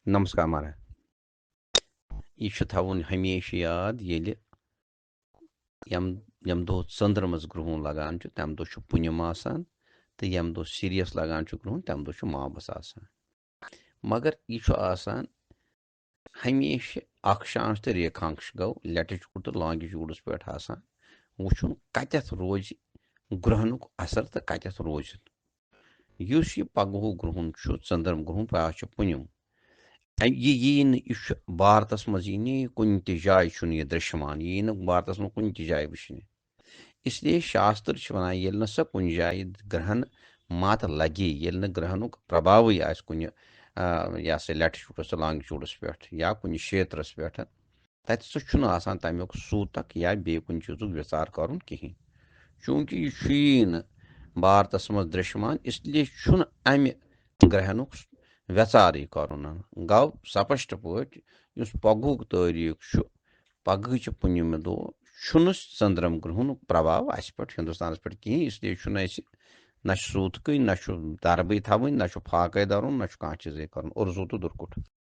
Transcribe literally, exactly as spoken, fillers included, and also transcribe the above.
نمسکار مہاراج۔ یہِ چھُ تھاوُن ہمیشہِ یاد، ییٚلہِ ییٚمہِ ییٚمہِ دۄہ ژٔنٛدرمس گرٛہُن لگان چھُ، تَمہِ دۄہ چھُ پُنِم آسان، تہٕ ییٚمہِ دۄہ سیریس لگان چھُ گرٛہُن، تَمہِ دۄہ چھُ مابس آسان۔ مگر یہِ چھُ آسان ہمیشہِ اکشانش تہٕ ریکھانش گوٚو، لٹِچ کوٗٹ تہٕ لانگِچ کوٗٹس پٮ۪ٹھ آسان وُچھُن، کتٮ۪تھ روزِ گرٛہنُک اثر تہٕ کتٮ۪تھ روزِ نہٕ۔ یُس یہِ پگہُک گرٛہُن چھُ، ژٔنٛدرم گرٛہُن، پگاہ چھُ پُنِم۔ اَ-، یہِ یی نہٕ، یہِ چھُ بھارتس منٛز، یی نہٕ یہِ کُنہِ تہِ جایہِ، چھُنہٕ یہِ درٛشمان، یہِ یی نہٕ بھارتس منٛز کُنہِ تہِ جایہِ وٕچھنہِ۔ اس لیے شاستر چھِ وَنان، ییٚلہِ نہٕ سۄ کُنہِ جایہِ گرٛہن مت لگہِ، ییٚلہِ نہٕ گرٛہنُک پرباوٕے آسہِ کُنہِ، آ، یہِ ہسا لٹہِ چوٗڑس تہٕ لانگہِ چوٗڑس پٮ۪ٹھ یا کُنہِ شیترس پٮ۪ٹھ، تَتہِ سُہ چھُنہٕ آسان تَمیُک سوٗتک یا بیٚیہِ کُنہِ چیٖزُک وِژار کَرُن کِہیٖنۍ۔ چوٗنٛکہِ یہِ چھُیی نہٕ بھارتس منٛز درٛشمان، اس لیے چھُنہٕ اَمہِ گرٛہنُک وِژارٕے کَرُن۔ گوٚو سپشٹ پٲٹھۍ، یُس پگہُک تٲریٖخ چھُ، پگہٕچہِ پُنِمہِ دۄہ چھُنہٕ ژٔنٛدرم گرٛہنُک پرباو اَسہِ پٮ۪ٹھ، ہندوستانس پٮ۪ٹھ کِہیٖنۍ، اس لیے چھُنہٕ اَسہِ نہ چھُ سوٗتکٕے، نہ چھُ دربٕے تھاوٕنۍ، نہ چھُ فاقے دَرُن، نہ چھُ کانٛہہ چیٖزٕے کَرُن، اُرزوٗ تہٕ دُرکُٹھ۔